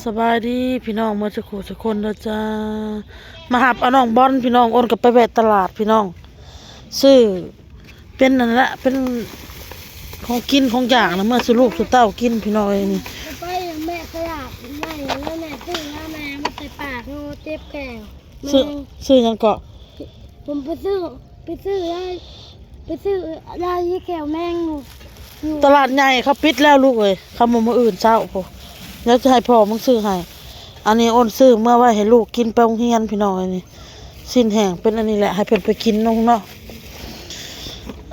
ສະບາຍດີພີ່ນ້ອງເໝິດສູ່ຄູ່ສູ່ຄົນເດີຈ້າ. ມາຮັບເອົານ້ອງບອນພີ່ນ້ອງ, ໂອນກັບໄປແວະຕະຫຼາດພີ່ນ້ອງ, ຊື້ເປັນນັ້ນແຫຼະ ເປັນຂອງກິນຂອງຢາກນະ ເມືອສູ່ລູກສູ່ເຕົ້າກິນພີ່ນ້ອງເອີຍ. ນີ້ ໄປແມ່ຕະຫຼາດໄດ້ແລ້ວ ແມ່ຊື້ມາ ແມ່ມາໃສ່ປາກ ໂອ້ ເຈັບແຂ້ງ. ຊື້ ຊື້ຫຍັງເກາະ? ຜົມໄປຊື້ ໄປຊື້ ໄປຊື້ລາຍແຂ້ວແມງຢູ່ ຢູ່ຕະຫຼາດໃຫຍ່. ເຂົາປິດແລ້ວລູກເອີຍ, ເຂົາມາມື້ອື່ນເຊົ້າພຸ້ນ. ດຽວຈະໃຫ້ພໍ່ມຶງຊື້ໃຫ້. ອັນນີ້ໂອນຊື້ເມືອໄວ້ໃຫ້ລູກກິນໄປໂຮງຮຽນພີ່ນ້ອງເອີຍ. ນີ້ຊີ້ນແຫ້ງເປັນອັນນີ້ແຫຼະ ໃຫ້ເພິ່ນໄປກິນເນາະ.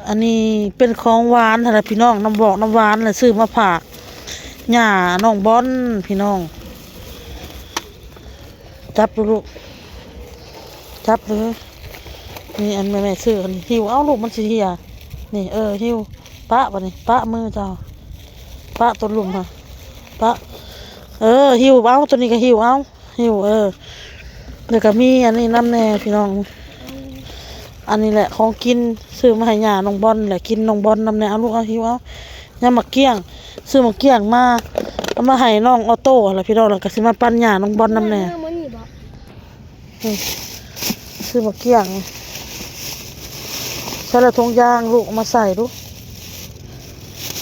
ອັນນີ້ເປັນຂອງຫວານຫັ້ນລະພີ່ນ້ອງ, ນ້ຳບອກນ້ຳຫວານລະຊື້ມາຝາກຍ່ານ້ອງບອນພີ່ນ້ອງ. ຈັບດູລູກ ຈັບເດີ. ນີ້ອັນແມ່ ແມ່ຊື້ອັນນີ້ ຫິ້ວເອົາລູກ ມັນຊິເຫ່ຍ. ນີ້ ເອີ ຫິ້ວ ປະບາດນີ້ ປະມືເຈົ້າ ປະຕົວລຸ່ມຫັ້ນ ປະ ເອີ ຫິ້ວເອົາ ຕົວນີ້ກໍຫິ້ວເອົາ ຫິ້ວ ເອີ. ແລ້ວກໍມີອັນນີ້ນຳແດ່ພີ່ນ້ອງ, ອັນນີ້ແຫຼະຂອງກິນ ຊື້ມາໃຫ້ຍ່ານ້ອງບອນແຫຼະ ກິນນ້ອງບອນນຳແດ່. ເອົາລູກ ເອົາ ຫິ້ວເອົາ. ຍາມໝາກກ້ຽງ ຊື້ໝາກກ້ຽງມາ ເອົາມາໃຫ້ນ້ອງອອໂຕ້ຫັ້ນລະພີ່ນ້ອງ, ແລ້ວກໍຊິມາປັນຫຍ້ານ້ອງບອນນຳແດ່. ເອີ ຊື້ໝາກກ້ຽງ. ໃສ່ລະຖົງຢາງລູກ ເອົາມາໃສ່ດູ.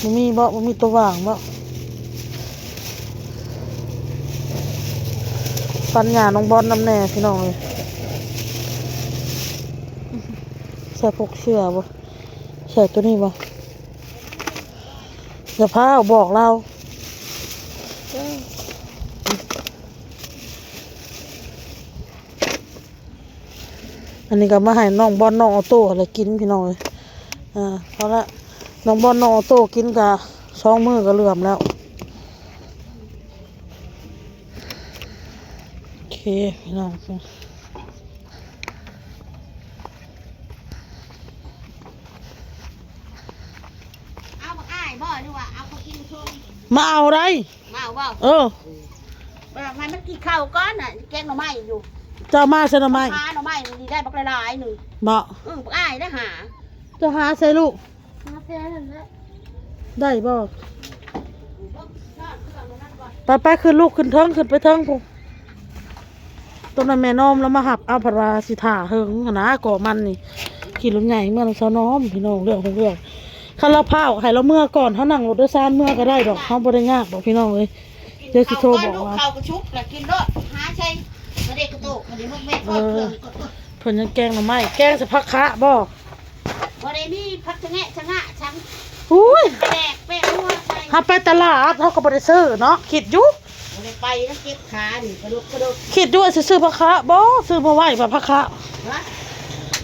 ບໍ່ມີບໍ? ບໍ່ມີຕົວຫວ່າງບໍ? ປັນຫຍ້ານ້ອງບອນນຳແດ່ພີ່ນ້ອງເອີຍ. ໃສ່ປົກເສື້ອບໍ? ໃສ່ຕົວນີ້ບໍ? ຢ່າຟ້າວບອກລາວ. ອັນນີ້ກໍມາໃຫ້ນ້ອງບອນນ້ອງອອໂຕ້ແຫຼະກິນພີ່ນ້ອງເອີຍ. ເອີ ເອົາລະ ນ້ອງບອນນ້ອງອອໂຕ້ກິນກະສອງມື້ກໍເຫຼື່ອມແລ້ວ. ໂອເຄພີ່ນ້ອງ ເອົາບັກອ້າຍບໍ່ ຫຼືວ່າເອົາເຂົ້າກິນຊົງ? ມາເອົາໄດ໋. ມາເອົາບໍ່? ເອີ ເອີ ໃຫ້ມັນກິນເຂົ້າກ່ອນນະ ແກງໜໍ່ໄມ້ຢູ່. ເຈົ້າມາໃສ່ໜໍ່ໄມ້? ຫາໜໍ່ໄມ້ນີ້ໄດ້ບັກຫຼາຍໆໜຶ່ງ. ບໍ່? ເອີ ບັກອ້າຍໄດ້ຫາ. ເຈົ້າຫາໃສ່ລູກ? ຫາໃສ່ນັ້ນແຫຼະ. ໄດ້ບໍ່? ໄປໆ ຂຶ້ນລູກ ຂຶ້ນເທິງ ຂຶ້ນໄປເທິງພຸ້ນ. ຕອນນັ້ນແມ່ນ້ອມລາວມາຮັບເອົາ ພັດວ່າຊິຖ້າເຫິງຫັ້ນນະ ກໍມັນນີ້ ຂີ່ລົດໃຫຍ່ເມືອນຳສາວນ້ອມພີ່ນ້ອງ. ເລື່ອງຂອງເລື່ອງ ຄັນລາວພ້າວໃຫ້ລາວເມືອກ່ອນ ເຮົານັ່ງລົດໂດຍສານເມືອກໍໄດ້ດອກ ເຮົາບໍ່ໄດ້ຍາກດອກພີ່ນ້ອງເອີຍ. ດຽວຊິໂທບອກວ່າ ເຂົ້າກໍຊຸກລະກິນໂລດ ຫາໃສ່ກະເດັກກະໂຕກ ອັນນີ້ໝົກເມັດ ເອີ ເອີ ເພິ່ນຍັງແກງໜໍ່ໄມ້ ແກງໃສ່ຜັກຄະບໍ່? ບໍ່ໄດ້ມີຜັກສະແງະສະງະສັງ. ອຸ້ຍ ແປກແປ້ງນົວໃສ່. ເຮົາໄປຕະຫຼາດ ເຮົາກໍບໍ່ໄດ້ຊື້ເນາະ ຄິດຢູ່. ບໍ່ໄດ້ໄປນຳ ເຈັບຂານີ້ ກະດົກກະດົກ. ຄິດຢູ່ວ່າຊິຊື້ຜັກຄະບໍ່? ຊື້ມາໄວ້ວ່າຜັກຄະ. ຮະ?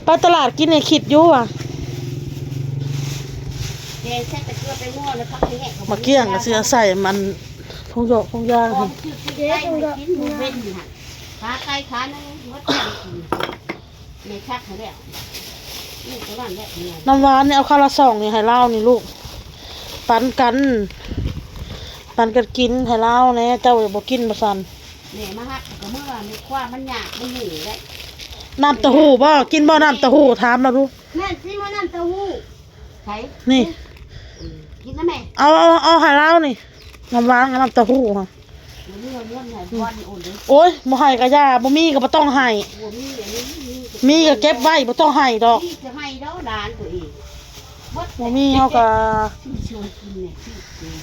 ໄປຕະຫຼາດກິນນີ້ ຄິດຢູ່ວ່າ ແກງໃສ່ແຕ່ເກືອແປ້ງນົວ ແລ້ວຜັກສະແງະກໍບໍ່ມີ. ໝາກກ້ຽງກໍຊິເອົາໃສ່ມັນ ທົ່ງຢອກທົ່ງຢາງ. ພໍມັນຈື່ໄກ່ມາກິນ ມື້ເວັນນີ້ຫັ້ນ ຂາໄກ່ຂາໜຶ່ງ ໝົດແລ້ວກິນ. ແມ່ຊັກໃຫ້ແລ້ວ ນີ້ຕົວນັ້ນແຫຼະ. ນ້ຳຫວານນີ້ ເອົາຄາລະຊອງນີ້ໃຫ້ລາວນີ້ລູກ ປັນກັນ ປັນກັນກິນໃຫ້ລາວແດ່. ເຈົ້າບໍ່ກິນບໍ່ຊັ້ນ? ແມ່ມາຮັບກໍເມືອ ແມ່ຄວາມມັນຍາກມັນຫິວເດ້. ນ້ຳເຕົ້າຫູ້ບໍ່? ກິນບໍ່ນ້ຳເຕົ້າຫູ້? ຖາມລາວດູ. ແມ່ນ ກິນບໍ່ນ້ຳເຕົ້າຫູ້? ໃຜ? ນີ້ ເອີ ກິນນະແມ່. ເອົາ ເອົາ ເອົາໃຫ້ລາວນີ້ ນ້ຳຫວານກັບນ້ຳເຕົ້າຫູ້ຫັ້ນ. ບໍ່ມີເງິນໃຫ້ບ່ອນໂອນເດ້. ໂອ້ຍ ບໍ່ໃຫ້ກໍຢ່າ ບໍ່ມີກໍບໍ່ຕ້ອງໃຫ້. ບໍ່ມີ ອັນນີ້ມີ ມີກໍເກັບໄວ້ ບໍ່ຕ້ອງໃຫ້ດອກ. ມີຈະໃຫ້ດອກຫຼານຕົວເອງ. ບໍ່ມີເຮົາກໍ ຊື້ຊວຍກິນແດ່ ຊື້ເອງ.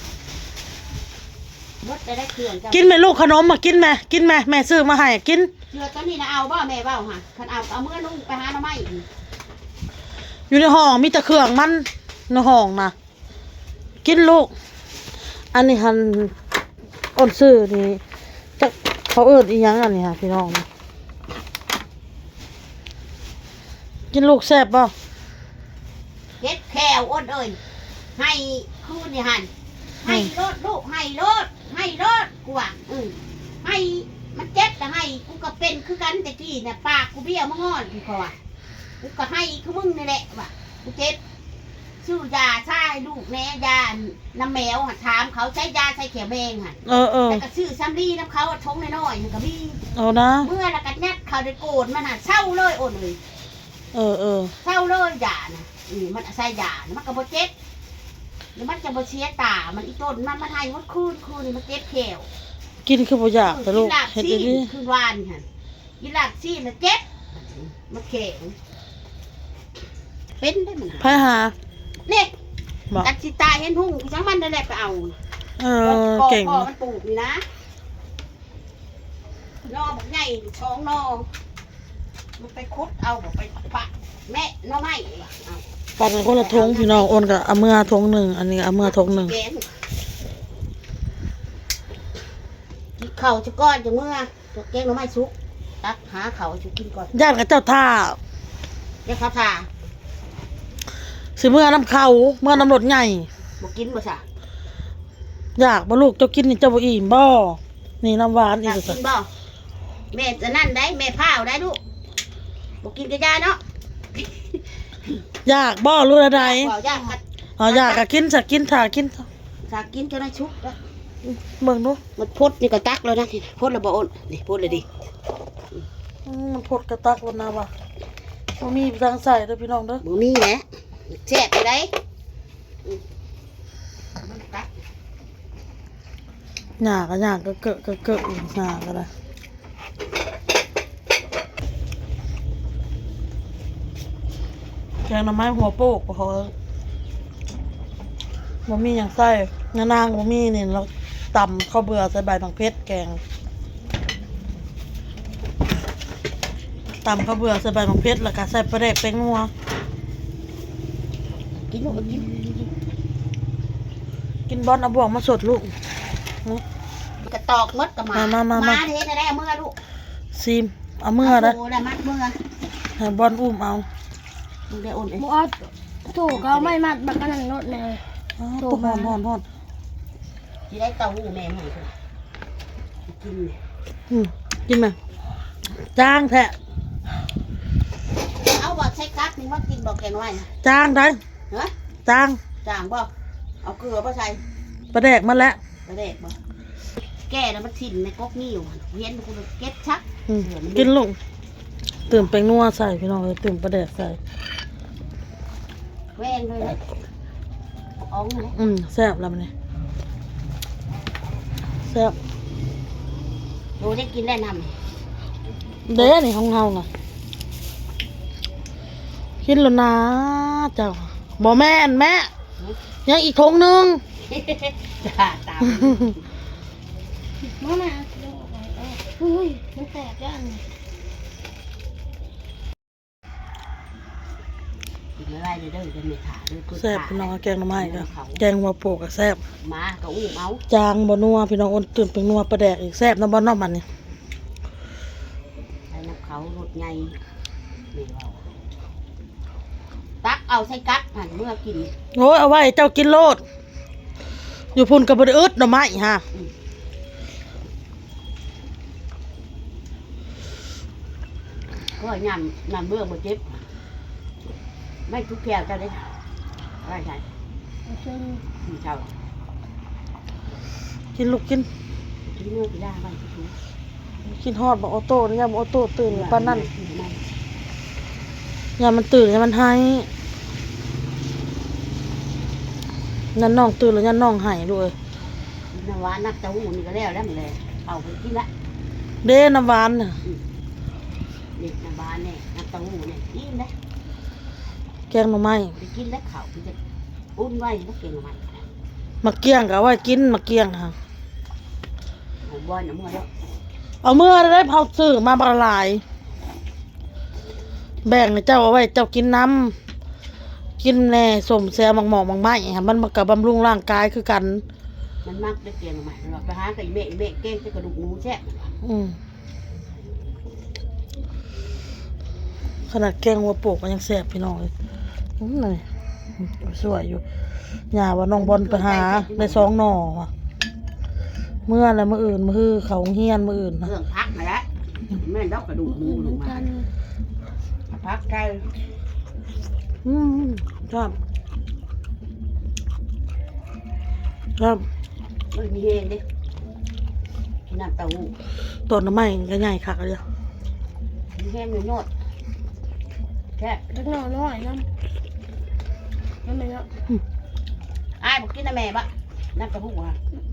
ໝົດແຕ່ໄດ້ເຄື່ອງ ກິນແມ່ລູກ ຂະໜົມມາກິນແມ່ ກິນແມ່ ແມ່ຊື້ມາໃຫ້ກິນ. ເສື້ອຕົວນີ້ນະເອົາບໍ່? ແມ່ເວົ້າຫາ ຄັນເອົາກໍເອົາເມືອນຸ່ງໄປຫາໜໍ່ໄມ້ອີກ. ຢູ່ໃນຫ້ອງມີແຕ່ເຄື່ອງມັນ ໃນຫ້ອງນະ. ກິນລູກ ອັນນີ້ຫັ້ນ ໂອນຊື້ນີ້ ຈັກເຂົາເອີ້ນອີ່ຫຍັງອັນນີ້ຫະ ພີ່ນ້ອງ. ກິນລູກ ແຊບບໍ່? ເຈັບແຂ້ວ ໂອນເອີຍ ໄຫ້ຄືນນີ້ຫັ້ນ ໄຫ້ໂລດລູກ ໄຫ້ໂລດ ໄຫ້ໂລດ ກວາງ ອື ໄຫ້ ມັນເຈັບລະໄຫ້. ກູກໍເປັນຄືກັນ ແຕ່ກີ້ນະ ປາກກູເບ້ຍມາງອນ ກູກໍວ່າ ກູກໍໄຫ້ຄືມຶງນີ້ແຫຼະວ່າ ກູເຈັບ. ຊື້ຢາຊາໃຫ້ລູກແດ່ ຢານຳແມວຫັ້ນ ຖາມເຂົາໃຊ້ຢາໃສ່ແຂ້ວແມງຫັ້ນ. ເອີໆ ແລ້ວກໍຊື້ສຳລີນຳເຂົາ ຖົງນ້ອຍໆຫັ້ນກໍມີ. ເອົານະ ເມື່ອແລ້ວກໍຍັດເຂົ້າໃນໂກນມັນຫັ້ນ ເຊົາເລີຍ ໂອນເອີຍ. ເອີໆ ເຊົາເລີຍຢານະ. ອື ມັນອາໄສຢານະ ມັນກໍບໍ່ເຈັບ ແລ້ວມັນຈະບໍ່ເສຍຕາ. ມັນອີ່ຕົນມັນ ມັນໄຫ້ໝົດຄືນ ຄືນນີ້ມັນເຈັບແຂ້ວ. ກິນຄືບໍ່ຢາກແທ້ລູກ ກິນລາບຊີ້ນ ເຮັດດີໆ ຄືວານຫັ້ນ ກິນລາບຊີ້ນລະເຈັບ ມັນແຂງ ເປັນໄດ້ມັນ ໃຜຫາ ນີ້ ບໍ່ ກັນຊິຕາຍເຫັນຫຸ່ງ ຈັ່ງມັນນັ້ນແຫຼະໄປເອົາ ເອີ ເກັ່ງ ພໍ່ມັນປູກນີ້ນະ ໜໍ່ບັກໃຫຍ່ສອງໜໍ່ ມັນໄປຂຸດເອົາ ໄປປະແມະໜໍ່ໄມ້ ເອົາ ປັ່ນກັນຄົນລະຖົງພີ່ນ້ອງ ໂອນກໍເອົາເມືອຖົງໜຶ່ງ ອັນນີ້ກໍເອົາເມືອຖົງໜຶ່ງ ແກງ ກິນເຂົ້າຊະກ່ອນ ຈັ່ງເມືອ ແກງໜໍ່ໄມ້ສຸກ ຕັກຫາເຂົ້າໃຫ້ສຸກກິນກ່ອນ ຢ້ານເຂົາເຈົ້າຖ້າ ຢ້ານເຂົາຖ້າ ຊິເມືອນຳເຂົາ ເມືອນຳລົດໃຫຍ່ ບໍ່ກິນບໍ່ຊະ ຢາກບໍ່ລູກ ເຈົ້າກິນນີ້ເຈົ້າບໍ່ອີ່ມບໍ່? ນີ້ນ້ຳຫວານອີກ ຢາກກິນບໍ່? ແມ່ອັນນັ້ນໄດ໋ ແມ່ພ້າວໄດ໋ລູກ ບໍ່ກິນກໍຢ່າເນາະ ຢາກບໍ່ ຫຼືໃດ? ຢາກບໍ່? ຢາກກໍ ເອົາ ຢາກກໍກິນຊະ ກິນ ຖ້າກິນ ຖ້າກິນຈົນໃຫ້ສຸກ ເບິ່ງດູ ມັນພົດນີ້ກໍຕັກແລ້ວນະ ພົດແລ້ວບໍ່ໂອນ ນີ້ ພົດແລ້ວເດ້ ອືມ ມັນພົດກໍຕັກແລ້ວນະວ່າ ບໍ່ມີທາງໃສ່ເດີພີ່ນ້ອງເດີ ບໍ່ມີແຫຼະ ແຊບຢູ່ໃດ ອືມ ມັນຕັກ ຫຍ້າກໍຫຍ້າເກີະໆ ຫຍ້າກໍໄດ້ ແກງໜໍ່ໄມ້ຫົວໂປກ ເພາະວ່າບໍ່ມີຫຍັງໃສ່ ຍານາງບໍ່ມີນີ້ ລາວຕຳເຂົ້າເບືອໃສ່ໃບໝາກເຜັດແກງ ຕຳເຂົ້າເບືອໃສ່ໃບໝາກເຜັດ ແລ້ວກໍໃສ່ປາແດກແປ້ງນົວ ກິນລູກ ກິນ ກິນ ບ່ອນ ເອົາບ່ວງມາສົດລູກ ກະຕອກໝົດກະໝາ ມາ ມາ ມາ ມາ ເຮັດໄດ້ ເອົາເມືອລູກ ຊີມ ເອົາເມືອ ເອົາ ໄດ້ ໂອ້ ໄດ້ມັດເມືອ ໃຫ້ບ່ອນອຸ້ມເອົາ ມຶງໄດ້ໂອນເອງ ບໍ່ເອົາ ໂຕເຂົາໄມ້ມັດບັກອັນນັ້ນໂລດແມ່ ອໍ ໂຕ ໂຕ ຮ້ອນ ຮ້ອນ ຮ້ອນ ຊິໄດ້ເຕົ້າຫູ້ແມ່ໃຫ້ ກິນ ອືມ ກິນແມ່ ຈາງແທ້ ເອົາບໍ່ໃສ່ກັບນີ້ມາກິນບໍ່ແກງໜໍ່ໄມ້ ຈາງໄດ໋ ຮະ ຈາງ ຈາງບໍ່ ເອົາເກືອບໍ່ໃສ່ ປາແດກມັນແຫຼະ ປາແດກບໍ່ ແກ່ແລ້ວມັນຖິ້ມໃນກົກນີ້ຢູ່ ເຫັນຜູ້ເກັບຊະ ອືມ ເກືອມັນ ກິນລູກ ຕື່ມແປ້ງນົວໃສ່ພີ່ນ້ອງເອີຍ ຕື່ມປາແດກໃສ່ ແວ່ນເລີຍນະ ອອງເລີຍ ອືມ ແຊບລະບັດນີ້ ແຊບ ໂຕໄດ້ກິນແລ້ວນ້ຳ ເດ້ນີ້ຂອງເຮົານະ ກິນແລ້ວນາເຈົ້າ ບໍ່ແມ່ນແມ່ ຫື ຍັງອີກຖົງໜຶ່ງ ຈ້າ ຕາມ ມາ ມາ ເອົາລົງໄປ ເອີ ອຸ້ຍ ມັນແຕກແລ້ວອັນນີ້ ກິນໄວໆເດີ ເດີແມ່ຖ້າເດີ ແຊບພີ່ນ້ອງ ແກງໜໍ່ໄມ້ກໍ ແກງຫົວໂປກກໍແຊບ ໝາກໍອຸ້ມເອົາ ຈາງບໍ່ນົວພີ່ນ້ອງ ໂອນຕື່ມແປ້ງນົວປາແດກອີກ ແຊບນຳບໍ່ເນາະບັດນີ້ ໃສ່ນຳເຂົາລົດໃຫຍ່ ແມ່ເວົ້າ ຕັກເອົາໃສ່ກັບຫັ້ນເມືອກິນ ໂອ້ຍ ເອົາໄວ້ໃຫ້ເຈົ້າກິນໂລດ ຢູ່ພຸ້ນກໍບໍ່ໄດ້ອຶດໜໍ່ໄມ້ຫາ ອືມ ກໍຍາມ ຍາມເບື່ອບໍ່ເຈັບ ໄມ້ທຸກແກ້ວເຈົ້າເດ້ ໄວ້ໃສ່ ເອົາເຊິ່ງ ກິນເຈົ້າ ກິນລູກກິນ ກິນເມືອກິນຢາໄວ້ທຸກ ຄິດຮອດບັກໂອໂຕ້ນີ້ ຢ້ານບັກໂອໂຕ້ຕື່ນປານນັ້ນ ຢ້ານມັນຕື່ນ ຢ້ານມັນໄຫ້ ຢ້ານນ້ອງຕື່ນແລ້ວ ຢ້ານນ້ອງໄຫ້ລູກເອີຍ ກິນນ້ຳຫວານ ນ້ຳເຕົ້າຫູ້ນີ້ກໍແລ້ວແລ້ວ ມື້ແລງເອົາໄປກິນລະ ເດ້ນ້ຳຫວານນະ ອືມ ນີ້ນ້ຳຫວານນີ້ ນ້ຳເຕົ້າຫູ້ນີ້ ອີ່ມເດ້ ແກງໜໍ່ໄມ້ ໄປກິນແລ້ວເຂົ້າ ມັນຈະອຸ່ນໄວ ແລ້ວແກງໜໍ່ໄມ້ ໝາກກ້ຽງກໍເອົາໄວ້ກິນ ໝາກກ້ຽງຫັ້ນ ເອົາບ່ອນເອົາເມືອແລ້ວ ເອົາເມືອໄດ້ ເຮົາຊື້ມາບັກຫຼາຍ ແບ່ງໃຫ້ເຈົ້າເອົາໄວ້ເຈົ້າກິນນຳ ກິນແດ່ ສົ້ມແຊວໝາກໝອກໝາກໄມ້ ມັນ ມັນກໍບຳລຸງຮ່າງກາຍຄືກັນ ມັນມັກໄດ້ແກງໜໍ່ໄມ້ ເນາະ ໄປຫາກັບອີ່ແມ່ ອີ່ແມ່ແກງໃສ່ກະດູກໝູແຊບ ອືມ ຂະໜາດແກງຫົວໂປກກໍຍັງແຊບພີ່ນ້ອງເອີຍ ອືມ ນີ້ ສວຍຢູ່ ຍ່າວ່ານ້ອງບອນໄປຫາໄດ້ສອງໜໍ່ວ່າ ເມືອແລ້ວມື້ອື່ນ ມື້ຮືເຂົ້າໂຮງຮຽນມື້ອື່ນນະ ເລື່ອງຜັກຫັ້ນແຫຼະ ແມ່ນດອກກະດູກໝູ ມື້ອື່ນ ລົງມາ ນຳກັນ ຜັກໄກ່ ອືມ ແຊບ ແຊບ ເອີ ມີແຮງເດ້ ກິນນ້ຳເຕົ້າຫູ້ ຕອນໜໍ່ໄມ້ກໍໃຫຍ່ຄັກເລີຍ ມີແຮງຢູ່ໂຍດ ແຊບ ຈັກໜໍ່ນ້ອຍນຳ ນັ້ນແມ່ນເນາະ ອືມ ອ້າຍບໍ່ກິນນຳແມ່ບໍ ນ້ຳເຕົ້າຫູ້ຫວາ ອືມ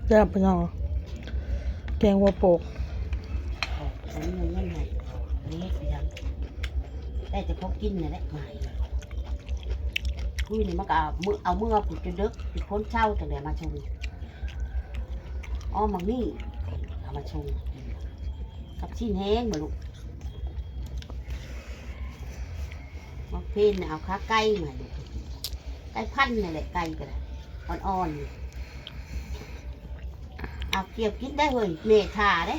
ແຊບພີ່ນ້ອງ ແກງຫົວໂປກ. ບໍ່ມີເງິນໃຫ້ ບໍ່ໄດ້ເຮັດອີ່ຫຍັງ ໄດ້ແຕ່ພໍກິນນັ້ນແຫຼະ ມາໃຫ້. ຄືນນີ້ມັນກໍເອົາ ເອົາເມືອພຸ້ນຈົນເດິກ ຈົນຄົນເຊົາ ຈັ່ງໄດ້ມາສົ່ງ. ອໍ ໝາກນີ້ເອົາມາສົ່ງ ກັບຊີ້ນແຫ້ງບໍ່ລູກ. ໝາກເພັນເອົາຂາໄກ່ມາໃຫ້ລູກ ໄກ່ພັນນີ້ແຫຼະ ໄກ່ກໍໄດ້ ອ່ອນໆ ນີ້. ເອົາ ກ່ຽວກິນໄດ້ເຮີ້ຍ ແມ່ຖ້າເດ້.